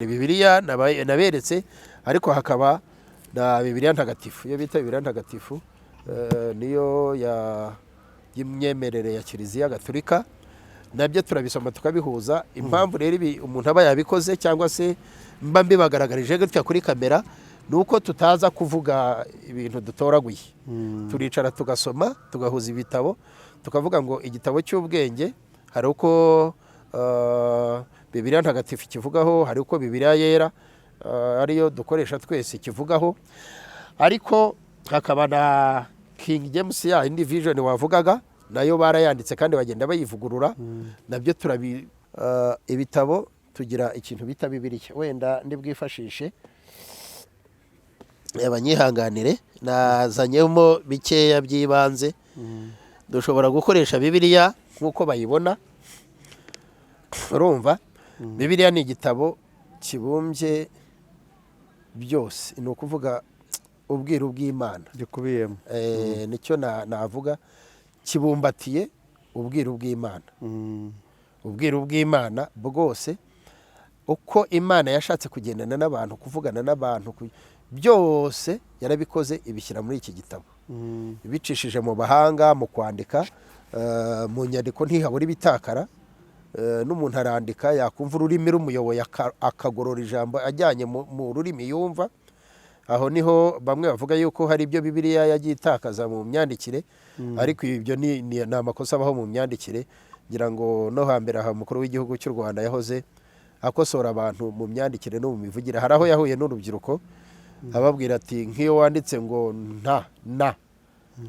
Bibiliya naberetse, ariko hakaba na Bibiliya ntagatifu. Iyo bita Bibiliya ntagatifu niyo y'imyemerere ya Kiliziya Gatolika. Nabyo turabisoma tukabihuza. Impamvu rero ibi umuntu aba yabikoze cyangwa se mba mbibagaragarije gutya kuri kamera, ni uko tutaza kuvuga ibintu dutoraguye. Turicara tugasoma, tugahuza ibitabo, tukavuga ngo igitabo cy'ubwenge hari uko Bibiliya ntagatifu kivugaho, hari uko Bibiliya yera ariyo dukoresha twese kivugaho, ariko hakaba na King James ya indi version wavugaga, nayo barayanditse kandi bagenda bayivugurura. Nabyo turabi ibitabo tugira ikintu bita Bibiliya. Wenda ndibwifashishe, abanyihanganire, nazanyemo bikeya by'ibanze. Dushobora gukoresha Bibiliya nk'uko bayibona. Urumva, Bibiliya ni igitabo kibumbye byose, ni ukuvuga ubwiru bw'Imana gikubiyemo. Nicyo navuga, kibumbatiye ubwiru bw'Imana, ubwiru bw'Imana bwose, uko Imana yashatse kugendana n'abantu, kuvugana n'abantu, byose yarabikoze ibishyira muri iki gitabo, ibicishije mu bahanga mu kwandika. Mu nyandiko ntihabura ibitakara. N'umuntu arandika, yakumva ururimi rumuyoboye akagorora ijambo ajyanye mu rurimi yumva. Aho niho bamwe bavuga yuko hari ibyo Bibiliya yagiye itakaza mu myandikire, ariko ibyo ni amakosa abaho mu myandikire. Ngira ngo no hambere aha umukuru w'igihugu cy'u Rwanda yahoze akosora abantu mu myandikire no mu mivugire. Hari aho yahuye n'urubyiruko ababwira ati: "Nk'iyo wanditse ngo nta na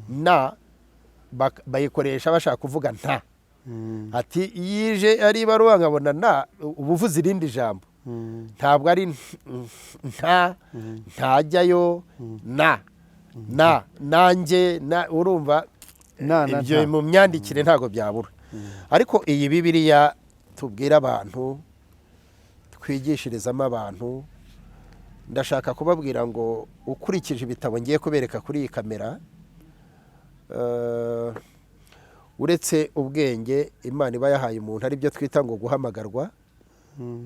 na, bayikoresha bashaka kuvuga nta." Ati: "Iyo ije ari ibaruwa nkabona na, uba uvuze irindi jambo, ntabwo ari nta, ntajyayo na na nanjye na." Urumva Na, na, ibyo nta. Mu myandikire ntabwo byabura. Ariko iyi Bibiliya tubwira abantu, twigishirizamo abantu, ndashaka kubabwira ngo ukurikije ibitabo ngiye kubereka kuri iyi kamera, uretse ubwenge Imana iba yahaye umuntu, aribyo twita ngo guhamagarwa,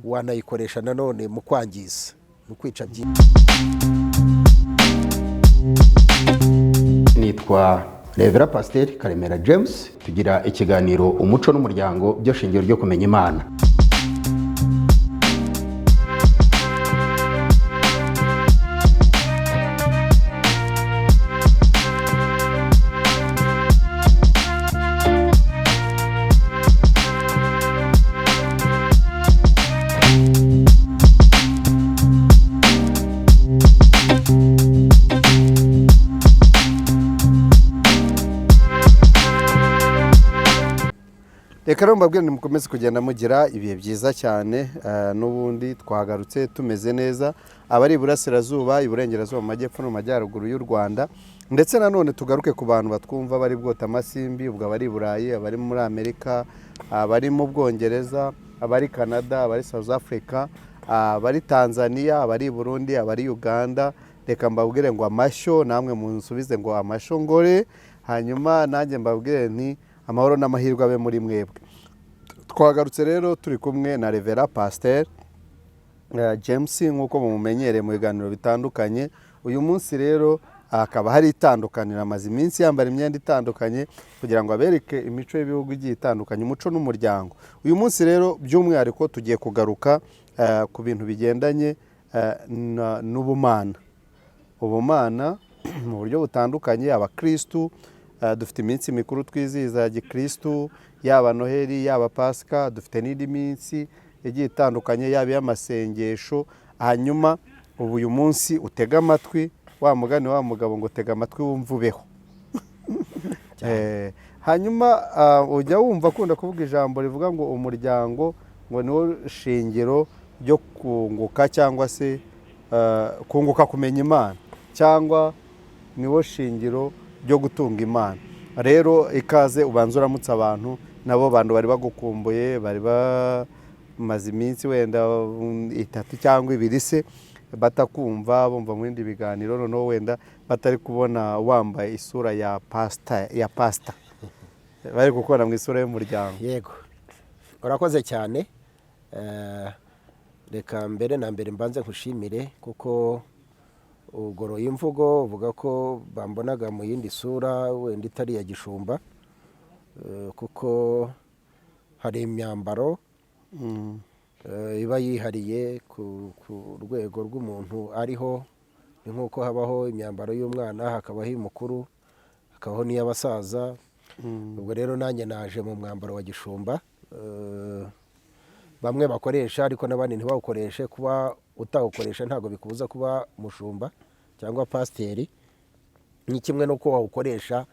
wanayikoresha nanone mu kwangiza, mu kwica byinshi. Nitwa Revera Pasiteri Karemera James. Tugira ikiganiro Umuco n'Umuryango, byo shingiro ryo kumenya Imana. Reka rero mbabwire, mukomeze kugenda mugira ibihe byiza cyane. N'ubundi twagarutse tumeze neza, abari iburasirazuba, iburengerazuba, mu majyepfo no mu majyaruguru y'u Rwanda. Ndetse nanone tugaruke ku bantu batwumva bari bwota amasimbi, ubwo abari i Burayi, abari muri Amerika, abari mu Bwongereza, abari Canada, abari South Africa, abari Tanzania, abari i Burundi, abari Uganda. Reka mbabwire ngo amashyo, namwe munsubize ngo amashyo ngore. Hanyuma nanjye mbabwire nti amahoro n'amahirwe abe muri mwebwe. Twagarutse rero turi kumwe na Revera Pasiteri James, nk'uko mumumenyereye mu biganiro bitandukanye. Uyu munsi rero hakaba hari itandukaniro. Amaze iminsi yambara imyenda itandukanye kugira ngo abereke imico y'ibihugu igiye itandukanye. Umuco n'umuryango, uyu munsi rero by'umwihariko tugiye kugaruka ku bintu bigendanye n'ubumana, ubumana mu buryo butandukanye. Abakirisitu dufite iminsi mikuru twizihiza ya gikirisitu, yaba Noheli, yaba Pasika, dufite n'indi minsi igiye itandukanye, yaba iy'amasengesho. Hanyuma ubu uyu munsi utega amatwi, wa mugani wa mugabo ngo tega amatwi wumve ubeho. Hanyuma ujya wumva akunda kuvuga ijambo rivuga ngo umuryango ngo niwo shingiro ryo kunguka, cyangwa se kunguka kumenya Imana, cyangwa niwo shingiro ryo gutunga Imana. Rero ikaze, ubanza uramutse abantu, nabo bantu bari bagukumbuye, bari bamaze iminsi wenda 3 cyangwa 2 se batakumva, bumva mu bindi biganiro, noneho wenda batari kubona wambaye isura ya pasita, bari gukora mu isura y'umuryango. Yego, urakoze cyane. Reka mbere na mbere mbanze nkushimire kuko ugoroye imvugo uvuga ko bambonaga mu yindi sura wenda itari iya gishumba, kuko hari imyambaro iba yihariye ku rwego rw'umuntu ariho. Ni nk'uko habaho imyambaro y'umwana, hakabaho iy'umukuru, hakabaho n'iy'abasaza. Ubwo rero nanjye naje mu mwambaro wa gishumba, bamwe bakoresha ariko n'abandi ntibawukoreshe. Kuba utawukoresha ntabwo bikubuza kuba umushumba cyangwa pasiteri. Ni kimwe n'uko wawukoresha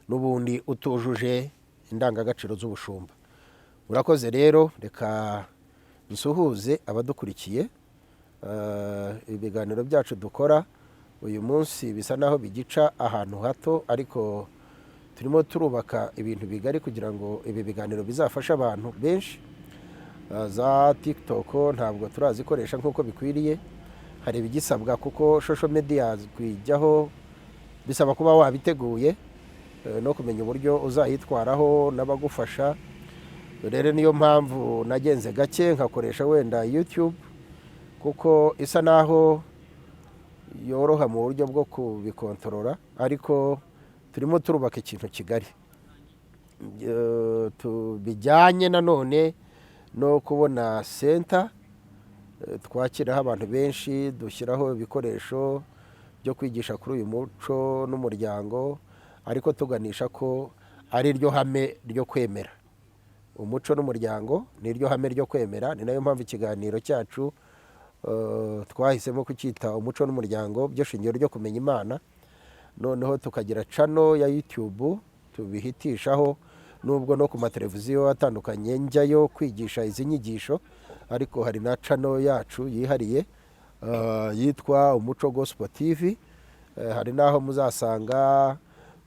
n'ubundi utujuje indangagaciro z'ubushumba. Urakoze rero. Reka nsuhuze abadukurikiye. Ibiganiro byacu dukora uyu munsi bisa naho bigica ahantu hato, ariko turimo turubaka ibintu bigari kugira ngo ibi biganiro bizafashe abantu benshi. Za TikTok ntabwo turazikoresha nk'uko bikwiriye, hari ibigisabwa kuko social media kuyijyaho bisaba kuba wabiteguye, no kumenya uburyo uzayitwaraho n'abagufasha. Rero niyo mpamvu nagenze gake nkakoresha wenda YouTube, kuko isa naho yoroha mu buryo bwo kubikontorora, ariko turimo turubaka ikintu kigari. Bijyanye nanone no kubona center twakiraho abantu benshi, dushyiraho ibikoresho byo kwigisha kuri uyu muco n'umuryango, ariko tuganisha ko ari ryo hame ryo kwemera. Umuco n'umuryango ni ryo hame ryo kwemera. Ni nayo mpamvu ikiganiro cyacu twahisemo kucyita "Umuco n'Umuryango byo shingiro ryo kumenya Imana". Noneho tukagira channel ya YouTube tubihitishaho, nubwo no ku mateleviziyo atandukanye njyayo kwigisha izi nyigisho, ariko hari na channel yacu yihariye yitwa Umuco Gospel TV. Hari n'aho muzasanga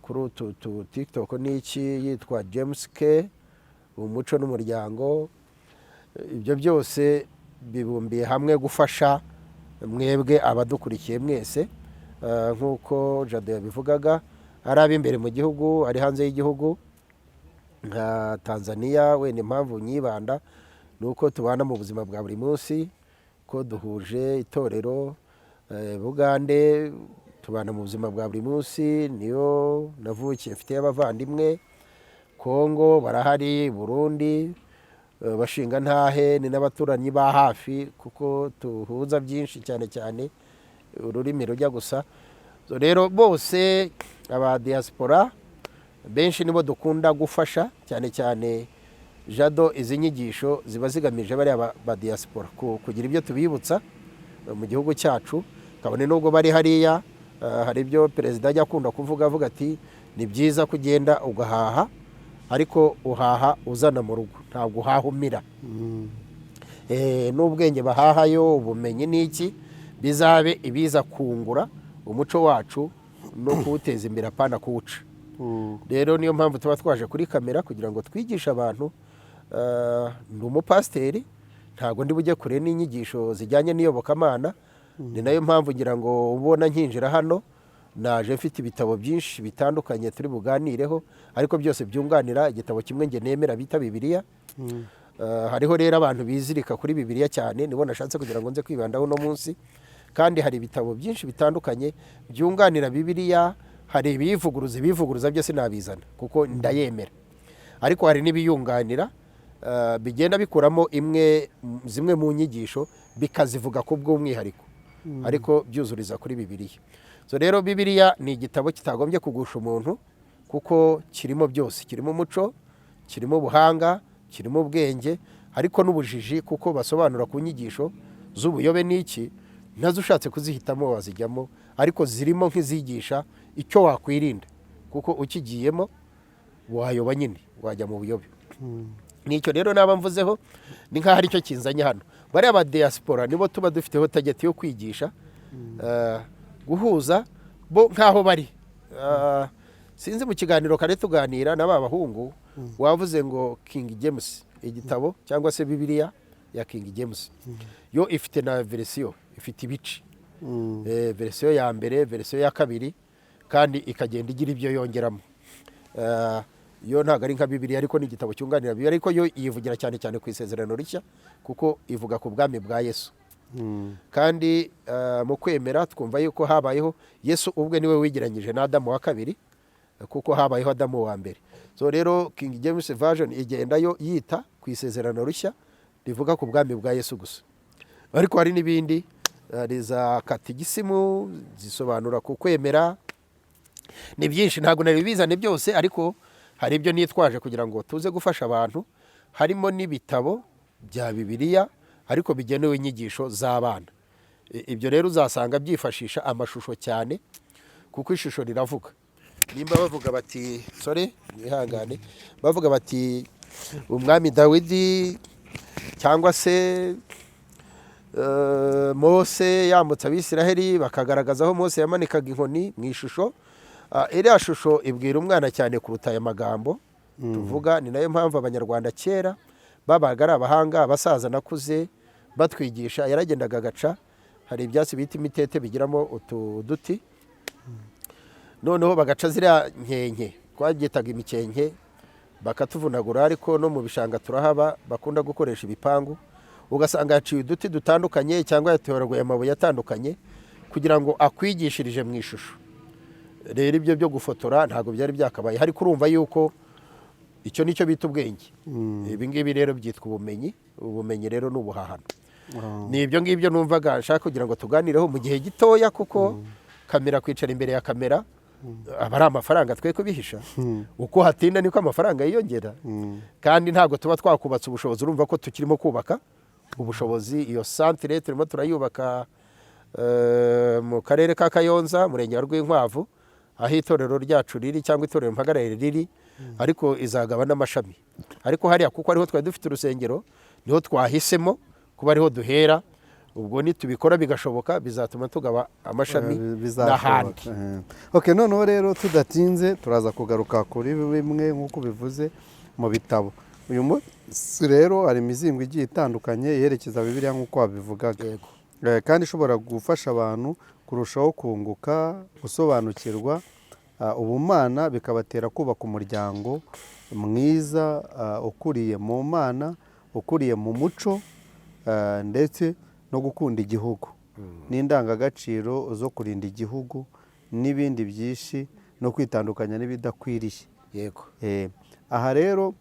kuri utu tu TikTok n'iki yitwa James K Umuco n'Umuryango. Ibyo byose bibumbiye hamwe gufasha mwebwe abadukurikiye mwese. Nk'uko Jado yabivugaga, ari ab'imbere mu gihugu, ari hanze y'igihugu nka Tanzania. Wenda impamvu nyibanda ni uko tubana mu buzima bwa buri munsi, ko duhuje itorero. Bugande tubana mu buzima bwa buri munsi, niyo navukiye, mfite abavandimwe. Kongo barahari, Burundi, bashinga ntahe, ni n'abaturanyi ba hafi kuko tuhuza byinshi, cyane cyane ururimi rujya gusa. So rero bose aba diaspora benshi nibo dukunda gufasha cyane cyane. Jado, izi nyigisho ziba zigamije bariya ba diaspora kugira ibyo tubibutsa mu gihugu cyacu, kabone nubwo bari hariya. Hari ibyo perezida ajya akunda kuvuga, avuga ati: "Ni byiza kugenda ugahaha, ariko uhaha uzana mu rugo, ntabwo uhaha umira." N'ubwenge bahahayo, ubumenyi n'iki, bizabe ibiza kungura umuco wacu no kuwuteza imbere, apana kuwuca. Rero niyo mpamvu tuba twaje kuri kamera kugira ngo twigishe abantu. Ndi umupasiteri, ntabwo ndi bujye kure n'inyigisho zijyanye n'iyobokamana. Ni nayo mpamvu ngira ngo ubona nkinjira hano naje mfite ibitabo byinshi bitandukanye turi buganireho, ariko byose byunganira igitabo kimwe nge nemera bita Bibiliya. Hariho rero abantu bizirika kuri Bibiliya cyane, nibo nashatse kugira ngo nze kwibandaho uno munsi. Kandi hari ibitabo byinshi bitandukanye byunganira Bibiliya. Hari ibiyivuguruza, ibivuguruza byo sinabizana kuko ndayemera, ariko hari n'ibiyunganira, bigenda bikuramo zimwe mu nyigisho bikazivuga ku bw'umwihariko, ariko byuzuriza kuri Bibiliya. So rero Bibiliya ni igitabo kitagombye kugusha umuntu kuko kirimo byose: kirimo umuco, kirimo ubuhanga, kirimo ubwenge, ariko n'ubujiji, kuko basobanura ku nyigisho z'ubuyobe n'iki, nazo ushatse kuzihitamo wazijyamo, ariko zirimo nk'izigisha icyo wakwirinda, kuko ukigiyemo wayoba nyine, wajya mu buyobe. Nicyo rero naba mvuzeho, ni nk'aho aricyo kinzanye hano. Bariya ba diaspora nibo tuba dufiteho target yo kwigisha, guhuza bo nk'aho bari. Sinzi mu kiganiro kare tuganira na ba bahungu wavuze ngo King James, igitabo cyangwa se Bibiliya ya King James yo ifite na verisiyo, ifite ibice, verisiyo ya mbere, verisiyo ya kabiri, kandi ikagenda igira ibyo yongeramo. Yo ntabwo ari nka Bibiliya, ariko ni igitabo cyunganira Bibiliya, ariko yo yivugira cyane cyane ku Isezerano Rishya, kuko ivuga ku bwami bwa Yesu. Kandi mu kwemera twumva yuko habayeho Yesu ubwe, niwe wigiranyije na Adamu wa kabiri, kuko habayeho Adamu wa mbere. So rero King James Version igenda yo yita ku Isezerano Rishya rivuga ku bwami bwa Yesu gusa, ariko hari n'ibindi, hari za katigisimu zisobanura ku kwemera. Ni byinshi, ntabwo nari bizane byose, ariko hari ibyo nitwaje kugira ngo tuze gufasha abantu. Harimo n'ibitabo bya Bibiliya ariko bigenewe inyigisho z'abana. Ibyo rero uzasanga byifashisha amashusho cyane, kuko ishusho riravuga. Nimba bavuga bati, sorry, mwihangane, bavuga bati umwami Dawidi cyangwa se Mose yambutse Abisiraheli, bakagaragaza aho Mose yamanikaga inkoni mu ishusho. Iriya shusho ibwira umwana cyane kuruta aya magambo tuvuga. Ni nayo mpamvu Abanyarwanda kera babaga ari abahanga. Abasaza nakuze batwigisha, yaragendaga agaca, hari ibyatsi bita imitete bigiramo utu duti, noneho bagaca ziriya nkenke, twabyitaga imikenke, bakatuvunagura, ariko no mu bishanga turahaba, bakunda gukoresha ibipangu, ugasanga yaciye uduti dutandukanye cyangwa yatoraguye amabuye atandukanye kugira ngo akwigishirije mu ishusho. Rero ibyo byo gufotora ntabwo byari byakabaye, ariko urumva yuko icyo nicyo bita ubwenge. Ibi ngibi rero byitwa ubumenyi. Ubumenyi rero ni ubuhahano. Ni ibyo ngibyo numvaga nshaka kugira ngo tuganireho mu gihe gitoya, kuko kamera, kwicara imbere ya kamera aba ari amafaranga, twe kubihisha. Uko hatinda niko amafaranga yiyongera, kandi ntabwo tuba twakubatse ubushobozi. Urumva ko tukirimo kubaka ubushobozi. Iyo santire turimo turayubaka mu karere ka Kayonza, Murenge wa Rwinkwavu, aho itorero ryacu riri cyangwa itorero mpagarariye riri, ariko izagaba n'amashami. Ariko hariya kuko ariho twari dufite urusengero, niho twahisemo kuba ariho duhera. Ubwo nitubikora bigashoboka, bizatuma tugaba amashami n'ahandi. Okay, noneho rero tudatinze turaza kugaruka kuri bimwe nk'uko bivuze mu bitabo. Uyu munsi rero hari imizingo igiye itandukanye yerekeza Bibiliya nk'uko wabivugaga. Yego. Kandi ishobora gufasha abantu kurushaho kunguka, gusobanukirwa ubumana, bikabatera kubaka umuryango mwiza ukuriye mu Mana, ukuriye mu muco, ndetse no gukunda igihugu n'indangagaciro zo kurinda igihugu n'ibindi byinshi, no kwitandukanya n'ibidakwiriye. Aha rero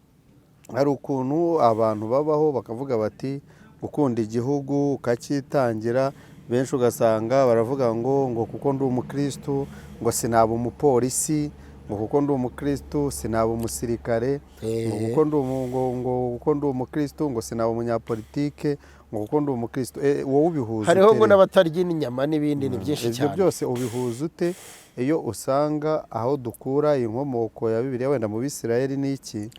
hari ukuntu abantu babaho bakavuga bati gukunda igihugu ukacyitangira. Benshi ugasanga baravuga ngo kuko ndi umukristu ngo sinaba umupolisi, ngo kuko ndi umukristu sinaba umusirikare, ngo kuko ndi ngo kuko ndi umukristu ngo sinaba umunyapolitike, ngo kuko ndi umukristu. Wowe ubihuza Hariho ute ngo rero? n'abatarya n'inyama n'ibindi, ni byinshi Ibyo cyane. byose ubihuza ute iyo usanga aho dukura inkomoko ya Bibiliya wenda mu Bisirayeli ni iki?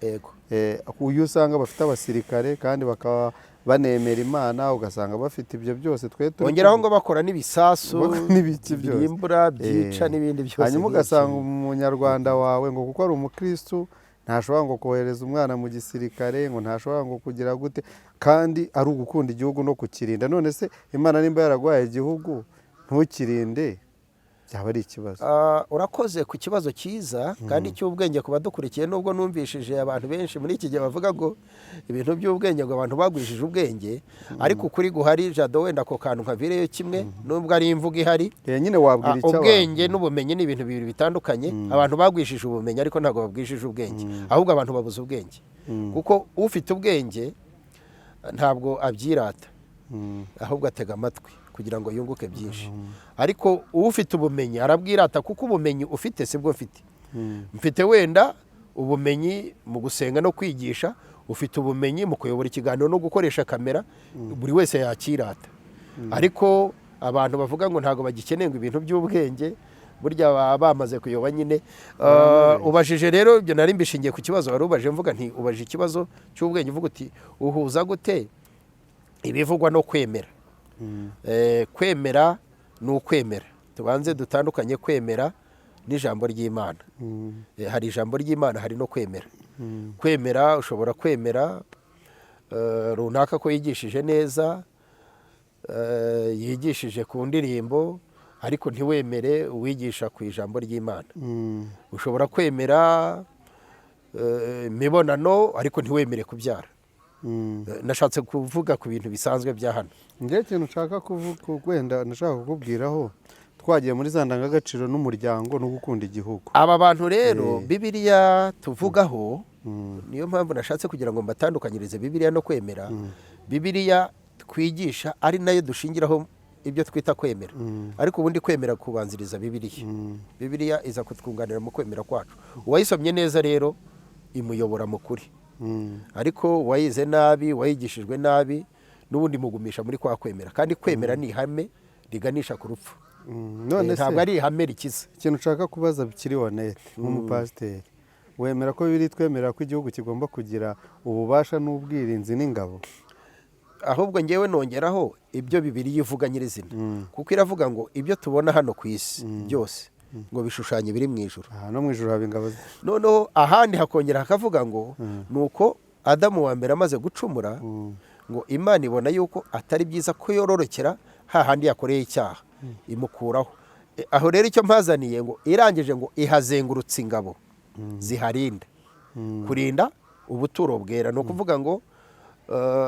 Uyu usanga bafite abasirikare kandi bakaba banemera Imana, ugasanga bafite ibyo byose twe turi Bongeraho ngo bakora n'ibisasu n'ibiki byose. birimbura, byica, n'ibindi byose Hanyuma byinshi. ugasanga umunyarwanda wawe ngo kuko ari umukristu ntashobora ngo kohereza umwana mu gisirikare, ngo ntashobora ngo kugira gute, kandi ari ugukunda igihugu no kukirinda. None se Imana nimba yaraguhaye igihugu ntukirinde, byaba ari ikibazo? Urakoze ku kibazo cyiza kandi cy'ubwenge ku badukurikiye. Nubwo numvishije abantu benshi muri iki gihe bavuga ngo ibintu by'ubwenge, ngo abantu bagwishije ubwenge, ariko ukuri guhari, Jado, wenda ako kantu nkavireyo kimwe, nubwo ari imvugo ihari. Nyine wabwira icyo abantu. Ubwenge n'ubumenyi ni ibintu bibiri bitandukanye. Abantu bagwishije ubumenyi, ariko ntabwo babwishije ubwenge. Ahubwo abantu babuze ubwenge, kuko ufite ubwenge ntabwo abyirata, ahubwo atega amatwi kugira ngo yunguke byinshi. Ariko ufite ubumenyi arabwirata, kuko ubumenyi ufite si bwo mfite. Mfite wenda ubumenyi mu gusenga no kwigisha, ufite ubumenyi mu kuyobora ikiganiro no gukoresha kamera. Buri wese yakirata. Ariko abantu bavuga ngo ntabwo bagikeneye ngo ibintu by'ubwenge, burya baba bamaze kuyoba nyine. Ubajije rero ibyo, nari mbishingiye ku kibazo wari ubajije, mvuga nti ubajije ikibazo cy'ubwenge, uvuga uti uhuza gute ibivugwa no kwemera? Kwemera ni ukwemera. Tubanze dutandukanye kwemera n'ijambo ry'Imana. Hari ijambo ry'Imana, hari no kwemera. Kwemera, ushobora kwemera runaka ko yigishije neza, yigishije ku ndirimbo, ariko ntiwemere uwigisha ku ijambo ry'Imana. Ushobora kwemera imibonano ariko ntiwemere kubyara. Nashatse kuvuga ku bintu bisanzwe bya hano. Njyewe ikintu nshaka kuvuga, wenda nashaka kukubwiraho, twagiye muri za ndangagaciro n'umuryango no gukunda igihugu. Aba bantu rero Bibiliya tuvugaho, niyo mpamvu nashatse kugira ngo mbatandukanyirize Bibiliya no kwemera. Bibiliya twigisha ari nayo dushingiraho ibyo twita kwemera, ariko ubundi kwemera kubanziriza Bibiliya. Bibiliya iza kutwunganira mu kwemera kwacu. Uwayisomye neza rero imuyobora mu kuri, ariko uwayize nabi, uwayigishijwe nabi, n'ubundi mugumisha muri kwa kwemera, kandi kwemera ni ihame riganisha ku rupfu. None Ntabwo se ari ihame rikiza. ikintu nshaka kubaza kiri honnête, nk'umupasiteri, wemera ko biri twemerera ko igihugu kigomba kugira ububasha n'ubwirinzi n'ingabo? Ahubwo ngewe nongeraho ibyo Bibiliya ivuga nyirizina, kuko iravuga ngo ibyo tubona hano ku isi byose ngo bishushanye ibiri mu ijuru. Aha no mu ijuru haba ingabo. Noneho ahandi hakongera hakavuga ngo ni uko Adamu wa mbere amaze gucumura, ngo Imana ibona yuko atari byiza ko yororokera hahandi yakoreye icyaha, imukuraho. Aho rero icyo mpazaniye, ngo irangije ngo ihazengurutse ingabo ziharinda, kurinda ubuturo bwera. Ni ukuvuga ngo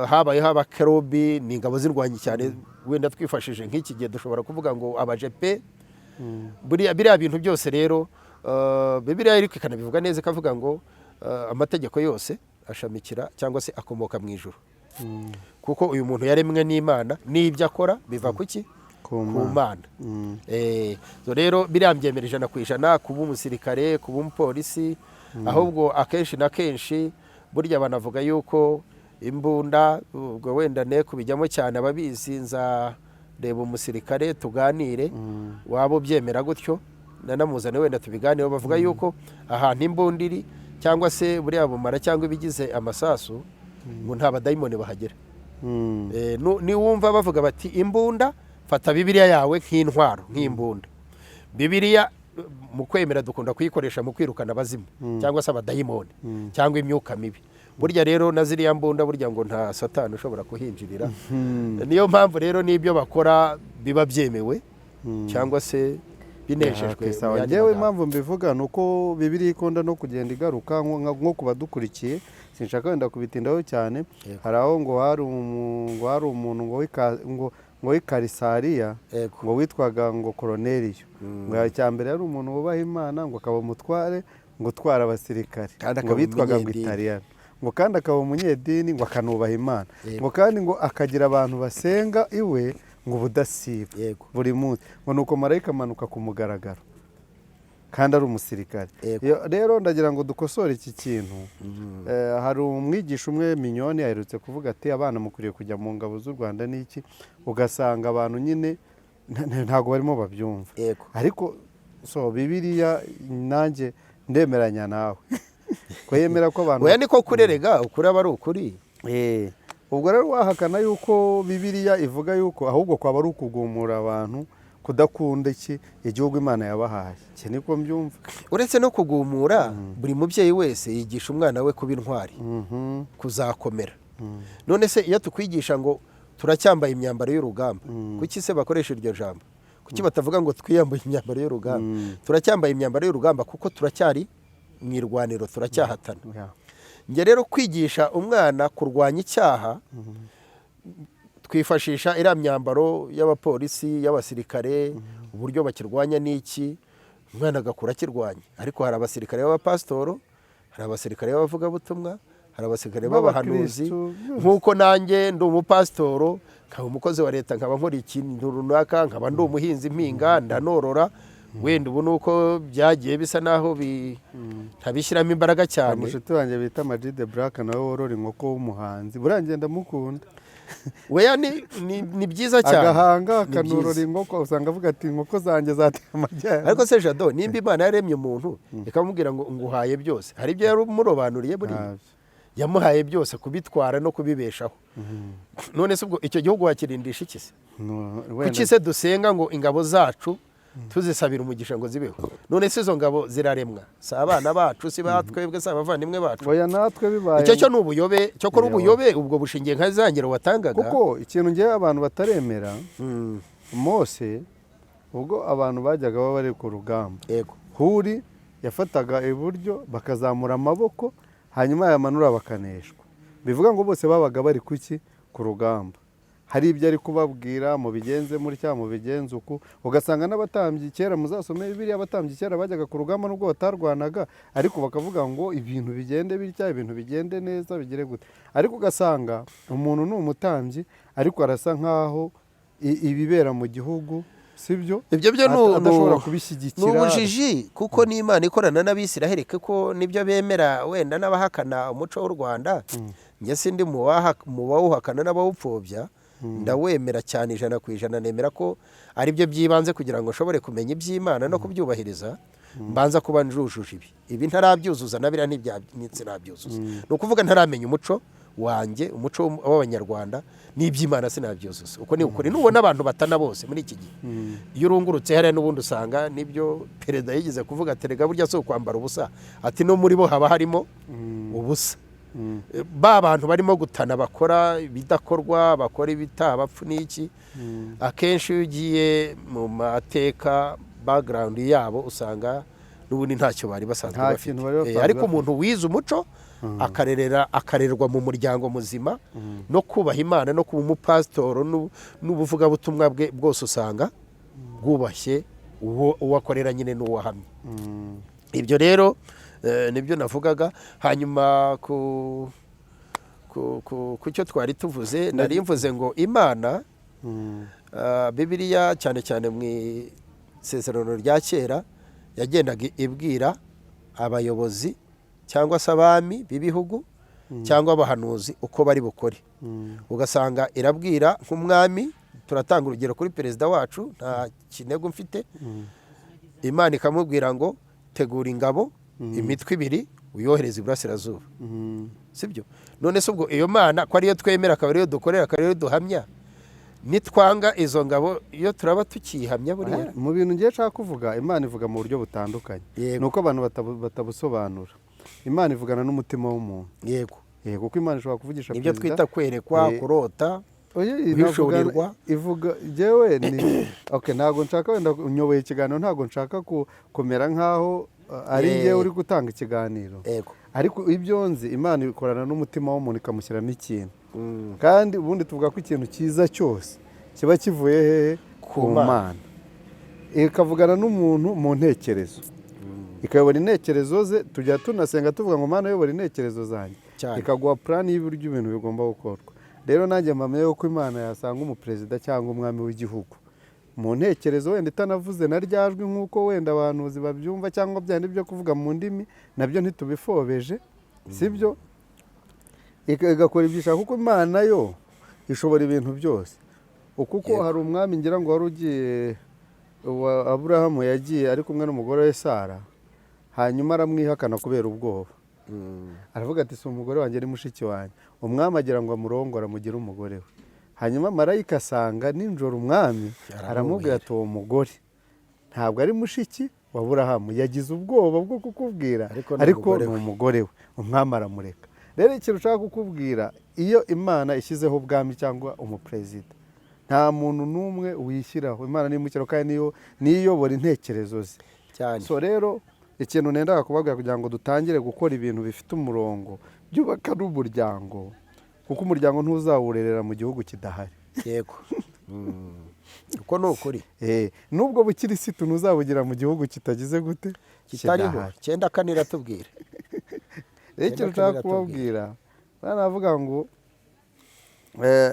habayeho abakerubi, ni ingabo zirwanya cyane. Wenda twifashishije nk'iki gihe dushobora kuvuga ngo abajepe, buriya biriya bintu byose rero, Bibiliya ariko ikanabivuga neza, ikavuga ngo amategeko yose ashamikira cyangwa se akomoka mu ijuru, kuko uyu muntu yaremwe n'Imana, n'ibyo akora biva ku ki? Ku Ku Mana. Mana. So rero biriya mbyemera 100%, kuba umusirikare, kuba umupolisi. Ahubwo akenshi na kenshi burya banavuga yuko imbunda, ubwo wenda ne kubijyamo cyane, ababizi nzareba umusirikare tuganire, waba ubyemera gutyo nanamuzane wenda tubiganireho. Bavuga yuko ahantu imbunda iri cyangwa se buriya bumara cyangwa ibigize amasasu, ngo nta badayimoni bahagera. Niwumva bavuga bati imbunda, fata Bibiliya yawe nk'intwaro, nk'imbunda. Bibiliya mu kwemera dukunda kuyikoresha mu kwirukana abazimu cyangwa se abadayimoni cyangwa imyuka mibi. Burya rero na ziriya mbunda, burya ngo nta Satani ushobora kuhinjirira. Niyo mpamvu rero n'ibyo bakora biba byemewe cyangwa se binejejwe Okay, mu sawa. yandi Njyewe magambo. impamvu mbivuga ni uko Bibiliya ikunda no kugenda igaruka nko ku badukurikiye, sinshaka wenda kubitindaho cyane. Hari aho ngo hari umuntu ngo w'i Karisariya, ngo witwaga ngo Koroneliyo, ngo icya mbere yari umuntu wubaha Imana, ngo akaba umutware ngo utwara abasirikare, Kandi ngo akaba bitwaga ngo umunyedini. Italiyani, ngo kandi akaba umunyedini, ngo akanubaha Imana, ngo kandi ngo akagira abantu basenga iwe ngo ubudasiba buri munsi, ngo nuko marayika amanuka ku mugaragaro kandi ari umusirikare. Rero ndagira ngo dukosore iki kintu. Hari umwigisha umwe Minyoni aherutse kuvuga ati abana mukwiriye kujya mu ngabo z'u Rwanda n'iki, ugasanga abantu nyine ntabwo barimo babyumva. Ariko so Bibiliya nanjye ndemeranya nawe ko yemera ko abantu Oya, niko kurerega, ukuri aba ari ukuri. Ubwo rero wahakana yuko Bibiliya ivuga yuko ahubwo kwaba ari ukugumura abantu kudakunda iki igihugu Imana yabahaye, iki niko mbyumva. Uretse no kugumura, buri mubyeyi wese yigisha umwana we kuba intwari, kuzakomera. None se iyo tukwigisha ngo turacyambaye imyambaro y'urugamba, kuki se bakoresha iryo jambo? Kuki batavuga ngo twiyambaye imyambaro y'urugamba? Turacyambaye imyambaro y'urugamba kuko turacyari mu irwaniro, turacyahatana. Njye rero kwigisha umwana kurwanya icyaha, twifashisha iriya myambaro y'abapolisi, y'abasirikare, uburyo bakirwanya n'iki, umwana agakura akirwanya. Ariko hari abasirikare b'abapasitoro, hari abasirikare b'abavugabutumwa, hari abasirikare b'abahanuzi. B'abakristu, byose. Nk'uko nanjye ndi umupasitoro, nkaba umukozi wa leta, nkaba nkora ikintu runaka, nkaba ndi umuhinzi, mpinga, ndanorora. Wenda ubu ni uko byagiye bisa naho ntabishyiramo imbaraga cyane. Umushuti wanjye bita Majide Black nawe worora inkoko w'umuhanzi, buriya ngenda mukunda. Weya ni byiza cyane. Agahanga Ni akanorora byiza. inkoko, usanga avuga ati inkoko zanjye zateye amajyane. Ariko se Jado, nimba Imana yaremye umuntu ikamubwira ngo nguhaye byose, hari ibyo yamurobanuriye buriya? Ntabyo. Yamuhaye byose, kubitwara no kubibeshaho. None se ubwo icyo gihugu wakirindisha iki se? No, wenda. Kuki se dusenga ngo ingabo zacu tuzisabira umugisha ngo zibeho? None se izo ngabo ziraremwa, si abana bacu, si batwebwe, si abavandimwe bacu? Oya, natwe bibaye. Icyo cyo ni ubuyobe, cyo kora Yewe. ubuyobe ubwo bushingiye nka za ngero watangaga. Kuko ikintu ngewe abantu bataremera, Mose ubwo abantu bajyaga baba bari ku rugamba, Huri Yafataga iburyo, bakazamura amaboko, hanyuma yamanura bakaneshwa. Bivuga ngo bose babaga bari kuki? Ku rugamba. Hari ibyo ari kubabwira: mubigenze mutya, mubigenze uku. Ugasanga n'abatambyi kera, muzasome Bibiliya, abatambyi kera bajyaga ku rugamba nubwo batarwanaga, ariko bakavuga ngo ibintu bigende bitya, ibintu bigende neza, bigire gute. Ariko ugasanga umuntu ni umutambyi, ariko arasa nkaho ibibera mu gihugu sibyo, Ibyo byo adashobora ni kubishyigikira. ubujiji, kuko n'Imana ikorana n'Abisiraheli, kuko nibyo bemera. Wenda n'abahakana umuco w'u Rwanda, njye sindi mu bawuhakana n'abawupfobya, ndawemera cyane 100%. Nemera ko ari byo by'ibanze kugira ngo nshobore kumenya iby'Imana no kubyubahiriza, mbanza kuba njujuje ibi. Ibi ntarabyuzuza, na biriya sinabyuzuza. Ni ukuvuga ntaramenya umuco wanjye, umuco w'Abanyarwanda n'iby'Imana sinabyuzuza. Uko ni ukuri. Nubona abantu batana bose muri iki gihe, iyo urungurutse hariya n'ubundi usanga nibyo perezida yigeze kuvuga ati: "Rega burya si ukwambara ubusa," ati: "No muri bo haba harimo ubusa." Ba bantu barimo gutana, bakora ibidakorwa, bakora ibitabapfu n'iki, akenshi iyo ugiye mu mateka, background yabo, usanga n'ubundi ntacyo bari basanzwe Nta bafite. kintu bari basanzwe Ariko bafite. umuntu wize umuco, akarererwa mu muryango muzima no kubaha Imana no kuba umupasitoro n'ubuvugabutumwa bwe bwose usanga bwubashye uwo akorera nyine n'uwo ahamye. Ibyo rero nibyo navugaga. Hanyuma ku cyo twari tuvuze, nari mvuze ngo Imana, Bibiliya, cyane cyane mu Isezerano rya Kera, yagendaga ibwira abayobozi cyangwa se abami b'ibihugu cyangwa abahanuzi uko bari bukore. Ugasanga irabwira nk'umwami, turatanga urugero kuri perezida wacu, nta kinego mfite, Imana ikamubwira ngo: "Tegura ingabo imitwe ibiri, uyohereze iburasirazuba." Sibyo? None se ubwo iyo Mana ko ariyo twemera, akaba ariyo dukorera, akaba ariyo duhamya, nitwanga izo ngabo, iyo turaba tukihamya buriya? Mu bintu ngiye nshaka kuvuga, Imana ivuga mu buryo butandukanye. Ni uko abantu batabusobanura. Imana ivugana n'umutima w'umuntu. Kuko Imana ishobora kuvugisha Nibyo perezida. twita kwerekwa, kurota, Oya, guhishurirwa. Ivuga jewe ni okay, ntabwo nshaka, wenda nyoboye ikiganiro, ntabwo nshaka kumera nkaho ari njyewe uri gutanga ikiganiro. Ariko ibyo nzi, Imana ikorana n'umutima w'umuntu, ikamushyiramo ikintu. Kandi ubundi tuvuga ko ikintu cyiza cyose kiba kivuye hehe? Ku Mana. Mana. Ikavugana n'umuntu mu ntekerezo, ikayobora intekerezo ze. Tujya tunasenga tuvuga ngo: "Mana, uyobora intekerezo zanjye." Ikaguha plan y'uburyo ibintu bigomba gukorwa. Rero nanjye mpamya yuko Imana yasanga umuperezida cyangwa umwami w'igihugu mu ntekerezo, wenda itanavuze na ryajwi nk'uko wenda abahanuzi babyumva, cyangwa byandi byo kuvuga mu ndimi, nabyo ntitubifobeje, sibyo? Igakora ibyo ishaka, kuko Imana yo ishobora ibintu byose. Kuko hari umwami, ngira ngo wari ugiye wa Aburahamu, yagiye ari kumwe n'umugore we Sara, hanyuma aramwihakana kubera ubwoba. Aravuga ati: "Si umugore wanjye, ni mushiki wanjye." Umwami agira ngo amurongore, amugire umugore we. Hanyuma marayika asanga nijoro umwami, aramubwira ati: "Uwo mugore ntabwo ari mushiki wa Aburahamu, yagize ubwoba bwo kukubwira, Ariko ni ariko umugore ni we." umugore we." Umwami aramureka. Rero ikintu ushaka kukubwira, iyo Imana ishyizeho ubwami cyangwa umuperezida, nta muntu n'umwe wishyiraho. Imana nimushyiraho, kandi niyo niyo iyobora intekerezo ze. So rero ikintu nendaga kubabwira, kugira ngo dutangire gukora ibintu bifite umurongo byubaka n'umuryango, kuko umuryango ntuzawurerera mu gihugu kidahari. Yego. Uko ni ukuri. Nubwo bukirisitu ntuzabugira mu gihugu kitagize gute? Kitariho. Kidahari. 94 iratubwira. Rero ikintu 94 nshaka iratubwira. kubabwira, banavuga ngo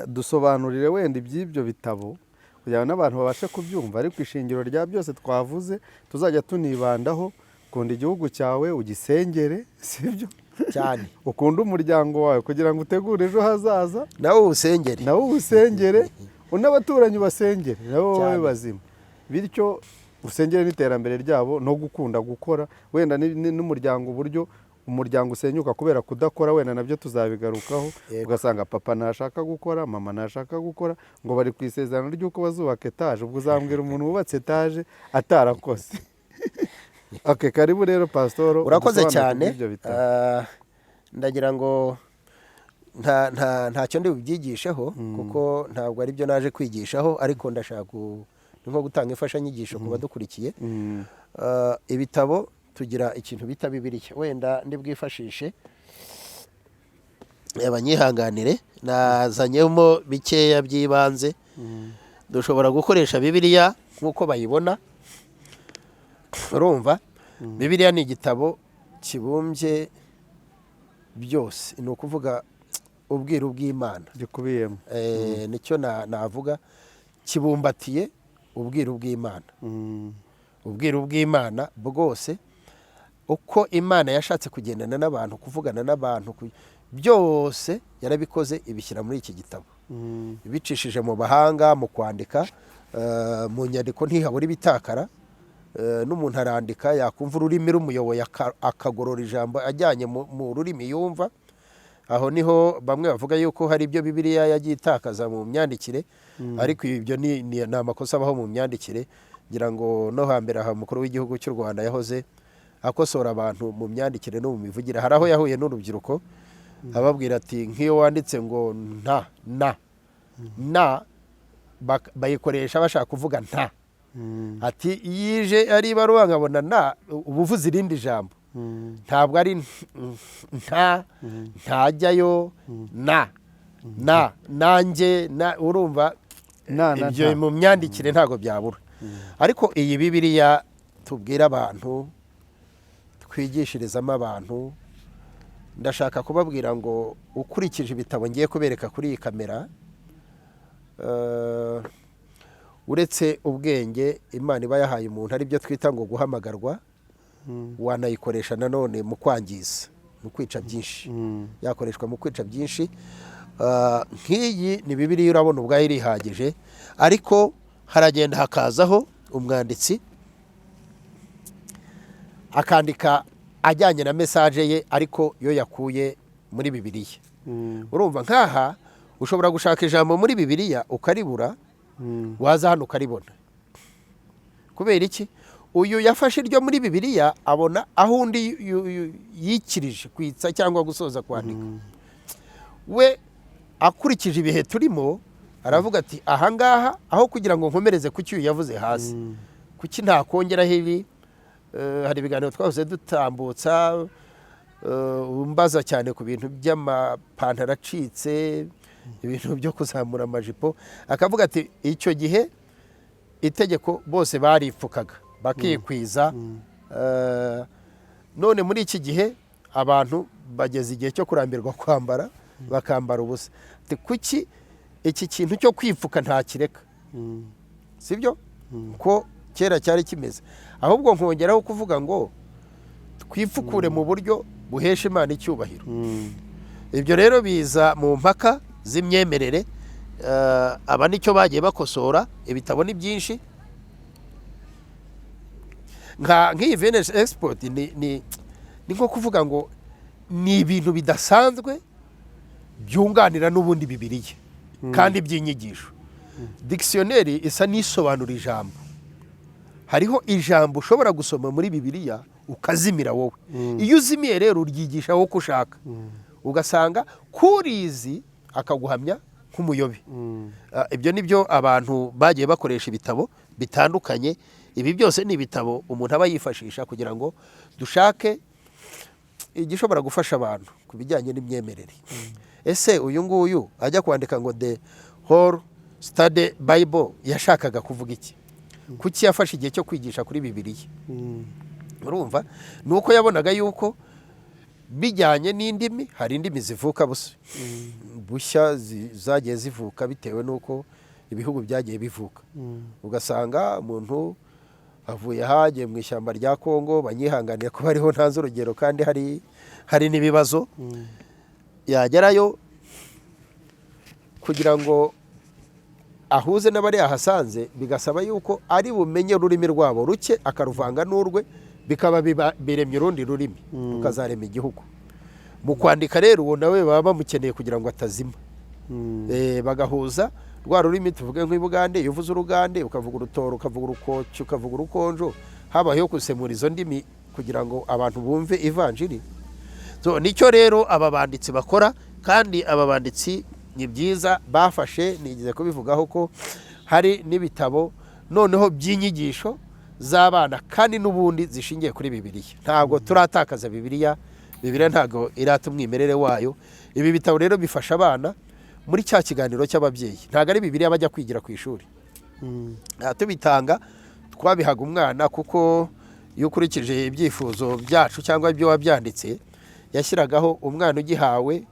dusobanurire wenda iby'ibyo bitabo kugira ngo n'abantu babashe kubyumva. Ariko ishingiro rya byose twavuze tuzajya tunibandaho: kunda igihugu cyawe, ugisengere, sibyo? Cyane. Ukunde umuryango wawe kugira ngo utegure ejo hazaza. Nawe uwusengere. Nawe uwusengere, n'abaturanyi basengere nabo babe bazima, bityo usengere n'iterambere ryabo no gukunda gukora. Wenda n'umuryango, uburyo umuryango usenyuka kubera kudakora, wenda nabyo tuzabigarukaho. Ugasanga papa ntashaka gukora, mama ntashaka gukora, ngo bari ku isezerano ry'uko bazubaka etaje. Ubwo uzambwira umuntu wubatse etaje atarakoze? Okay, karibu rero pasitoro. Urakoze udusobanurire cyane. kubw'ibyo bitabo. Ndagira ngo nta nta ntacyo ndi bubyigisheho, kuko ntabwo ari byo naje kwigishaho, ariko ndashaka ni nko gutanga imfashanyigisho ku badukurikiye. Ibitabo Tugira ikintu bita Bibiliya. Wenda ndibwifashishe, abanyihanganire, nazanyemo bikeya by'ibanze. Dushobora gukoresha Bibiliya nk'uko bayibona. Urumva, Bibiliya ni igitabo kibumbye byose, ni ukuvuga ubwiru bw'Imana gikubiyemo. Nicyo navuga, kibumbatiye ubwiru bw'Imana, ubwiru bw'Imana bwose, uko Imana yashatse kugendana n'abantu, kuvugana n'abantu, byose yarabikoze, ibishyira muri iki gitabo, ibicishije mu bahanga mu kwandika. Mu nyandiko ntihabura ibitakara. N'umuntu arandika, yakumva ururimi rumuyoboye akagorora ijambo ajyanye mu rurimi yumva. Aho niho bamwe bavuga yuko hari ibyo Bibiliya yagiye itakaza mu myandikire, ariko ibyo ni amakosa abaho mu myandikire. Ngira ngo no hambere aha umukuru w'igihugu cy'u Rwanda yahoze akosora abantu mu myandikire no mu mivugire. Hari aho yahuye n'urubyiruko, ababwira ati: "Nk'iyo wanditse ngo nta na na, bayikoresha bashaka kuvuga nta." Ati: "Iyo ije ari ibaruwa nkabona na, uba uvuze irindi jambo, ntabwo ari nta, ntajyayo na na nanjye na." Urumva, Na, na, ibyo nta. mu myandikire ntabwo byabura. Ariko iyi Bibiliya tubwira abantu, twigishirizamo abantu, ndashaka kubabwira ngo ukurikije ibitabo ngiye kubereka kuri iyi kamera, uretse ubwenge Imana iba yahaye umuntu, aribyo twita ngo guhamagarwa, wanayikoresha nanone mu kwangiza, mu kwica byinshi. Yakoreshwa mu kwica byinshi. Nk'iyi ni Bibiliya, urabona ubwayo irihagije, ariko haragenda hakazaho umwanditsi akandika ajyanye na message ye, ariko yo yakuye muri Bibiliya. Urumva, nk'aha ushobora gushaka ijambo muri Bibiliya ukaribura, waza hano ukaribona. Kubera iki? Uyu yafashe iryo muri Bibiliya, abona aho undi yikirije kwitsa cyangwa gusoza kwandika. We akurikije ibihe turimo, aravuga ati: "Ahangaha aho kugira ngo nkomereze ku cyo uyu yavuze hasi, kuki ntakongeraho ibi?" Hari ibiganiro twahoze dutambutsa, umbaza cyane ku bintu by'amapantaro acitse, ibintu byo kuzamura amajipo. Akavuga ati: "Icyo gihe itegeko bose baripfukaga bakikwiza. None muri iki gihe abantu bageze igihe cyo kurambirwa kwambara, bakambara ubusa." Ati: "Kuki iki kintu cyo kwipfuka ntakireka?" Sibyo ko kera cyari kimeze, ahubwo nkongeraho kuvuga ngo twifukure mu buryo buhesha Imana icyubahiro. Ibyo rero biza mu mpaka z'imyemerere. Aba nicyo bagiye bakosora. Ibitabo ni byinshi, nk'iyi Venice Export ni nko kuvuga ngo ni ibintu bidasanzwe byunganira n'ubundi Bibiliya kandi by'inyigisho. Dictionnaire isa n'isobanura ijambo. Hariho ijambo ushobora gusoma muri Bibiliya ukazimira wowe. Iyo uzimiye rero, uryigisha wowe uko ushaka, ugasanga kurizi akaguhamya nk'umuyobi. Ibyo ni byo abantu bagiye bakoresha ibitabo bitandukanye. Ibi byose ni ibitabo umuntu aba yifashisha kugira ngo dushake igishobora gufasha abantu ku bijyanye n'imyemerere. Ese uyu nguyu ajya kwandika ngo "The Whole Study Bible" yashakaga kuvuga iki? Kuki yafashe igihe cyo kwigisha kuri Bibiliya? Urumva, ni uko yabonaga yuko bijyanye n'indimi, hari indimi zivuka busa bushya, zagiye zivuka bitewe n'uko ibihugu byagiye bivuka. Ugasanga umuntu avuye ahagiye mu ishyamba rya Kongo, banyihanganiye kuba ariho ntanze urugero, kandi hari n'ibibazo, yagerayo kugira ngo ahuze n'abari ahasanze, bigasaba yuko ari bumenye ururimi rwabo ruke, akaruvanga n'urwe, bikaba biremye urundi rurimi, rukazarema igihugu. Mu kwandika rero, uwo nawe baba bamukeneye kugira ngo atazima. Bagahuza rwa rurimi. Tuvuge nk'i Bugande, iyo uvuze Urugande, ukavuga Urutoro, ukavuga Urukoki, ukavuga Urukonjo, habayeho gusemura izo ndimi kugira ngo abantu bumve ivanjiri. So, nicyo rero aba banditsi bakora. Kandi aba banditsi ni byiza bafashe, nigeze kubivugaho ko hari n'ibitabo noneho by'inyigisho. z'abana kandi n'ubundi zishingiye kuri Bibiliya. Ntabwo turatakaza Bibiliya, Bibiliya ntabwo irata umwimerere wayo. Ibi bitabo rero bifasha abana muri cya kiganiro cy'ababyeyi. Ntabwo ari Bibiliya bajya kwigira ku ishuri. Tubitanga twabihaga umwana, kuko iyo ukurikije ibyifuzo byacu cyangwa ibyo wabyanditse, yashyiragaho umwana ugihawe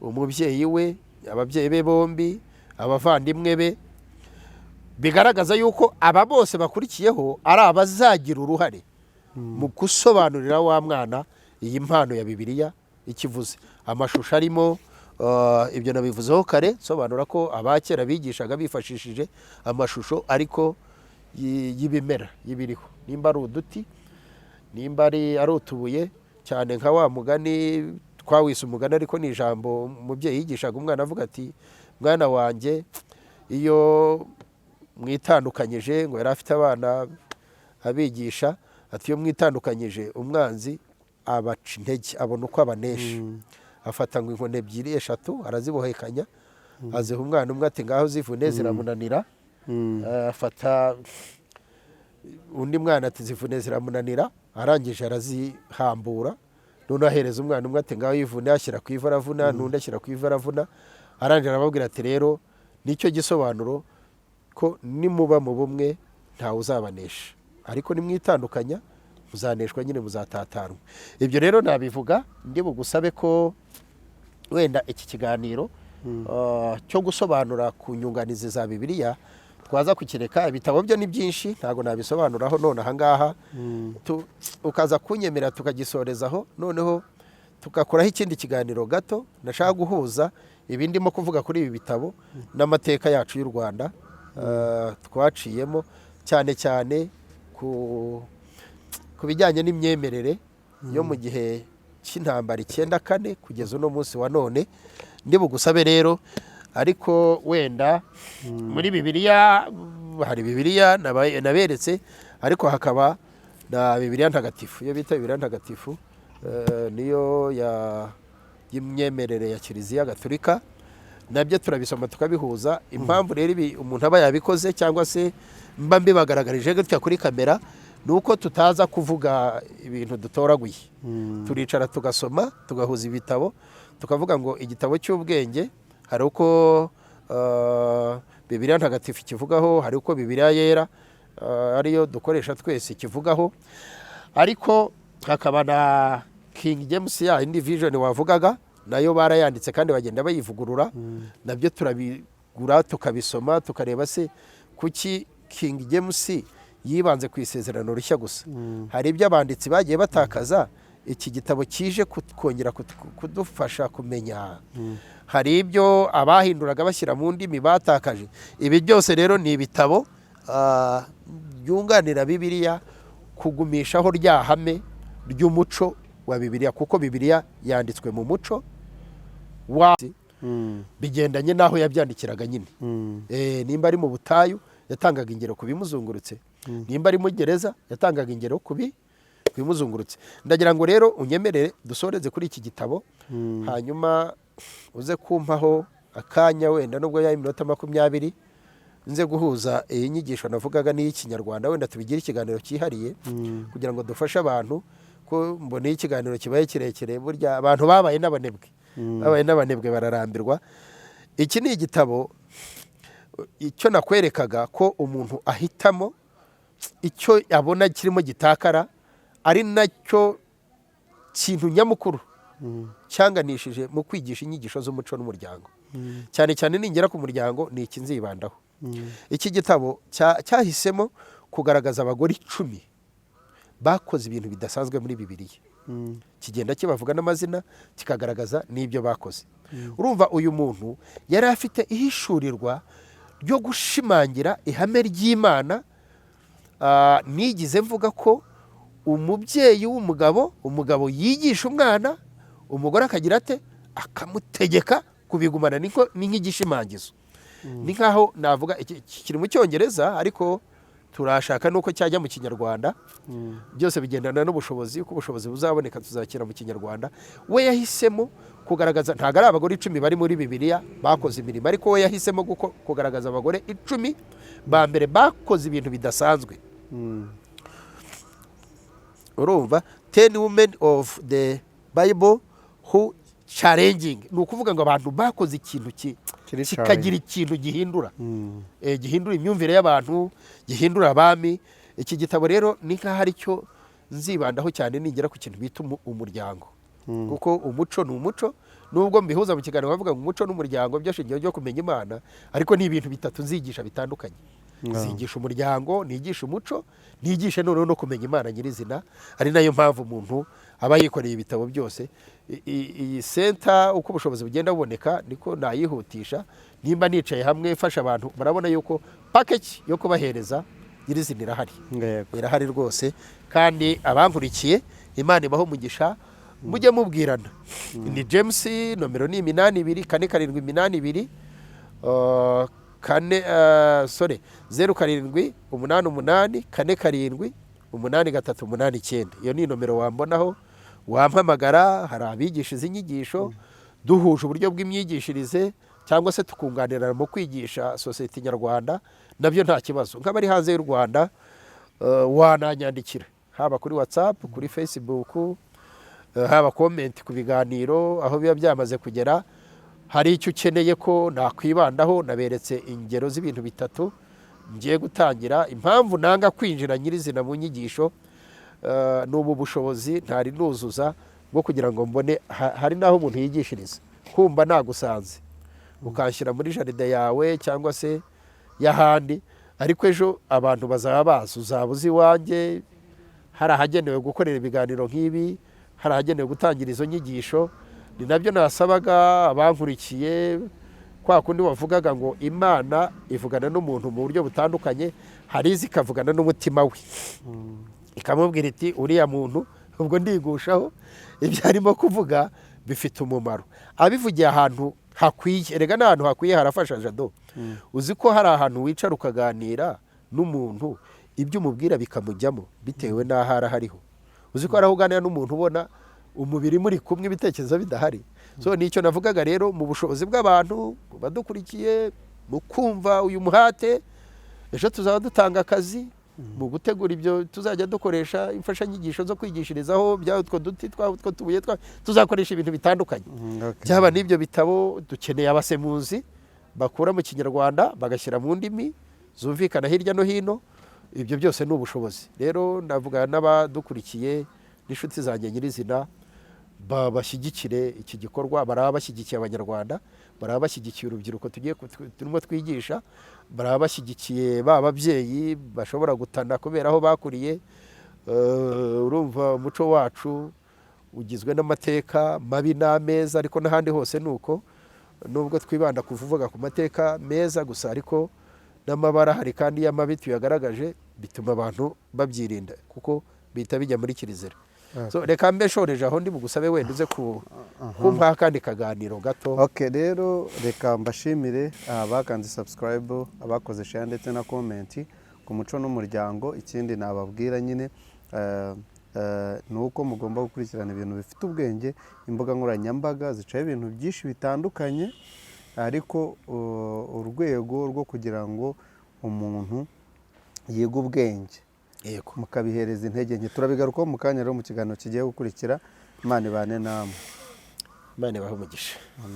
umubyeyi we, ababyeyi be bombi, abavandimwe be, bigaragaza yuko aba bose bakurikiyeho ari abazagira uruhare mu gusobanurira wa mwana iyi mpano ya Bibiliya ikivuze. Amashusho arimo, ibyo nabivuzeho kare, nsobanura ko abakera bigishaga bifashishije amashusho, ariko y'ibimera, y'ibiriho, nimba ari uduti, nimba ari utubuye, cyane nka wa mugani twawise umugani, ariko ni ijambo umubyeyi yigishaga umwana avuga ati: "Mwana wanjye, iyo mwitandukanyije," ngo yari afite abana abigisha, ati: "Iyo mwitandukanyije, umwanzi abaca intege, abona uko abanesha." Afata ngo inkoni ebyiri, eshatu, arazibohekanya, aziha umwana umwe, ati: "Ngaho zivune." Ziramunanira. Afata undi mwana, ati: "Zivune." Ziramunanira. Arangije arazihambura, noneho ahereza umwana umwe, ati: "Ngaho yivune." Ashyira ku ivi aravuna, n'undi ashyira ku ivi aravuna. Arangije arababwira ati: "Rero nicyo gisobanuro ko nimuba mu bumwe ntawe uzabanesha, ariko nimwitandukanya muzaneshwa nyine, muzatatanwa." Ibyo rero nabivuga ndi bugusabe ko wenda iki kiganiro cyo gusobanura ku nyunganizi za Bibiliya twaza kukireka. Ibitabo byo ni byinshi, ntabwo nabisobanuraho none ahangaha. Ukaza kunyemera tukagisorezaho, noneho tugakoraho ikindi kiganiro gato. Ndashaka guhuza ibi ndimo kuvuga kuri ibi bitabo n'amateka yacu y'u Rwanda twaciyemo, cyane cyane ku bijyanye n'imyemerere yo mu gihe cy'intambara 94 kugeza uno munsi wa none. Ndi bugusabe rero, ariko wenda muri Bibiliya hari Bibiliya naberetse, ariko hakaba na Bibiliya ntagatifu. Iyo bita Bibiliya ntagatifu niyo y'imyemerere ya Kiliziya Gatolika. Nabyo turabisoma tukabihuza. Impamvu rero ibi umuntu aba yabikoze, cyangwa se mba mbibagaragarije gutya kuri kamera, ni uko tutaza kuvuga ibintu dutoraguye. Turicara tugasoma, tugahuza ibitabo, tukavuga ngo igitabo cy'ubwenge hari uko Bibiliya ntagatifu kivugaho, hari uko Bibiliya yera ariyo dukoresha twese kivugaho, ariko hakaba na King James ya indi version wavugaga, nayo barayanditse kandi bagenda bayivugurura. Nabyo turabigura, tukabisoma, tukareba se kuki King James yibanze ku Isezerano Rishya gusa, hari ibyo abanditsi bagiye batakaza, iki gitabo kije kongera kudufasha kumenya, hari ibyo abahinduraga bashyira mu ndimi batakaje. Ibi byose rero ni ibitabo byunganira Bibiliya kugumishaho rya hame ry'umuco wa Bibiliya, kuko Bibiliya yanditswe mu muco wa bigendanye n'aho yabyandikiraga nyine. Nimba ari mu butayu, yatangaga ingero ku bimuzungurutse, nimba ari muri gereza, yatangaga ingero ku bimuzungurutse. Ndagira ngo rero unyemerere dusoreze kuri iki gitabo, hanyuma uze kumpaho akanya, wenda nubwo yaba iminota 20, nze guhuza iyi nyigisho navugaga n'iy'Ikinyarwanda, wenda tubigire ikiganiro cyihariye kugira ngo dufashe abantu, ko mbona iyo ikiganiro kibaye kirekire, burya abantu babaye n'abanebwe, bararambirwa. Iki ni igitabo, icyo nakwerekaga ko umuntu ahitamo icyo abona kirimo gitakara, ari nacyo kintu nyamukuru cyanganishije mu kwigisha inyigisho z'umuco n'umuryango. Cyane cyane ningera ku muryango ni iki nzibandaho. Iki gitabo cyahisemo kugaragaza abagore 10 bakoze ibintu bidasanzwe muri Bibiliya, kigenda kibavuga n'amazina, kikagaragaza n'ibyo bakoze. Urumva uyu muntu yari afite ihishurirwa ryo gushimangira ihame ry'Imana. Nigize mvuga ko umubyeyi w'umugabo, umugabo yigisha umwana, umugore akagira ate? Akamutegeka kubigumana. Ni nk'igishimangizo, ni nkaho navuga iki kiri mu Cyongereza, ariko turashaka nuko cyajya mu Kinyarwanda. Byose bigendana n'ubushobozi, uko ubushobozi buzaboneka tuzakira mu Kinyarwanda. We yahisemo kugaragaza, ntabwo ari abagore 10 bari muri Bibiliya bakoze imirimo, ariko we yahisemo kugaragaza abagore 10 ba mbere bakoze ibintu bidasanzwe. Urumva, 10 women of the Bible who challenging, ni ukuvuga ngo abantu bakoze ikintu Kiri kikagira ikintu gihindura, gihindura imyumvire y'abantu, gihindura abami. Iki gitabo rero ni nk'aho ari cyo nzibandaho cyane ningera ku kintu bita umuryango, kuko umuco ni umuco. Nubwo mbihuza mu kiganiro bavuga ngo umuco n'umuryango byo shingiro ryo kumenya Imana, ariko ni ibintu bitatu nzigisha bitandukanye. Nzigisha umuryango, nigisha umuco, nigishe noneho no kumenya Imana nyirizina, ari nayo mpamvu umuntu aba yikoreye ibitabo byose. Iyi center, uko ubushobozi bugenda buboneka niko nayihutisha. Nimba nicaye hamwe mfasha abantu, murabona yuko package yo kubahereza nyirizina irahari. Irahari rwose. Kandi abankurikiye, Imana ibaho umugisha. Mujye mubwirana. Ni James, nomero ni 82 47 82, 4, sorry, 0788 47 83 89. Iyo ni nomero wambonaho, wampamagara. Hari abigisha izi nyigisho, duhuje uburyo bw'imyigishirize cyangwa se tukunganirana mu kwigisha sosiyete nyarwanda, nabyo nta kibazo. Nk'abari hanze y'u Rwanda, wananyandikira haba kuri WhatsApp, kuri Facebook, haba comment ku biganiro aho biba byamaze kugera. Hari icyo ukeneye ko nakwibandaho, naberetse ingero z'ibintu bitatu ngiye gutangira. Impamvu nanga kwinjira nyirizina mu nyigisho, ni ubu bushobozi ntari nuzuza bwo kugira ngo mbone hari n'aho umuntu yigishiriza. Kumva nagusanze ukanshyira muri jardin yawe cyangwa se y'ahandi, ariko ejo abantu bazaba bazi, uzaba uzi iwanjye hari ahagenewe gukorera ibiganiro nk'ibi, hari ahagenewe gutangira izo nyigisho. Ni nabyo nasabaga abankurikiye, kwa kundi wavugaga ngo Imana ivugana n'umuntu mu buryo butandukanye, hari izi ikavugana n'umutima we, ikamubwira iti: "Uriya muntu, ubwo ndigushaho, ibyo arimo kuvuga bifite umumaro, abivugiye ahantu hakwiye." Erega n'ahantu hakwiye harafasha. Jado, uzi ko hari ahantu wicara ukaganira n'umuntu, ibyo umubwira bikamujyamo bitewe n'aho ari hariho? Uzi ko hari aho uganira n'umuntu ubona umubiri muri kumwe, ibitekerezo bidahari? So nicyo navugaga rero, mu bushobozi bw'abantu, mu badukurikiye, mu kumva uyu muhate, ejo tuzaba dutanga akazi mu gutegura ibyo tuzajya dukoresha, imfashanyigisho zo kwigishirizaho, byaba utwo duti, twaba utwo tubuye, tuzakoresha ibintu bitandukanye. Byaba n'ibyo bitabo, dukeneye abasemuzi bakura mu Kinyarwanda bagashyira mu ndimi zumvikana hirya no hino. Ibyo byose ni ubushobozi. Rero ndavuga n'abadukurikiye n'inshuti zanjye nyirizina, bashyigikire iki gikorwa. Baraba bashyigikiye Abanyarwanda, baraba bashyigikiye urubyiruko tugiye turimo twigisha, baraba bashyigikiye ba babyeyi bashobora gutana kubera aho bakuriye. Urumva umuco wacu ugizwe n'amateka mabi n'ameza, ariko n'ahandi hose ni uko. Nubwo twibanda kuvuga ku mateka meza gusa, ariko n'amabara hari, kandi iyo amabi tuyagaragaje bituma abantu babyirinda, kuko bihita bijya muri kirizira. So, reka mbe shoreje aho, ndi bugusabe wenda uze kumpa akandi kaganiro gato. Ok, rero reka mbashimire abakanze subscribe, abakoze share ndetse na comment ku muco n'umuryango. Ikindi nababwira nyine, ni uko mugomba gukurikirana ibintu bifite ubwenge. Imbuga nkoranyambaga zicaho ibintu byinshi bitandukanye, ariko urwego rwo kugira ngo umuntu yige ubwenge, mukabihereza intege nke. Turabigarukaho mu kanya rero mu kiganiro kigiye gukurikira. Imana ibane namwe. Imana ibahe umugisha.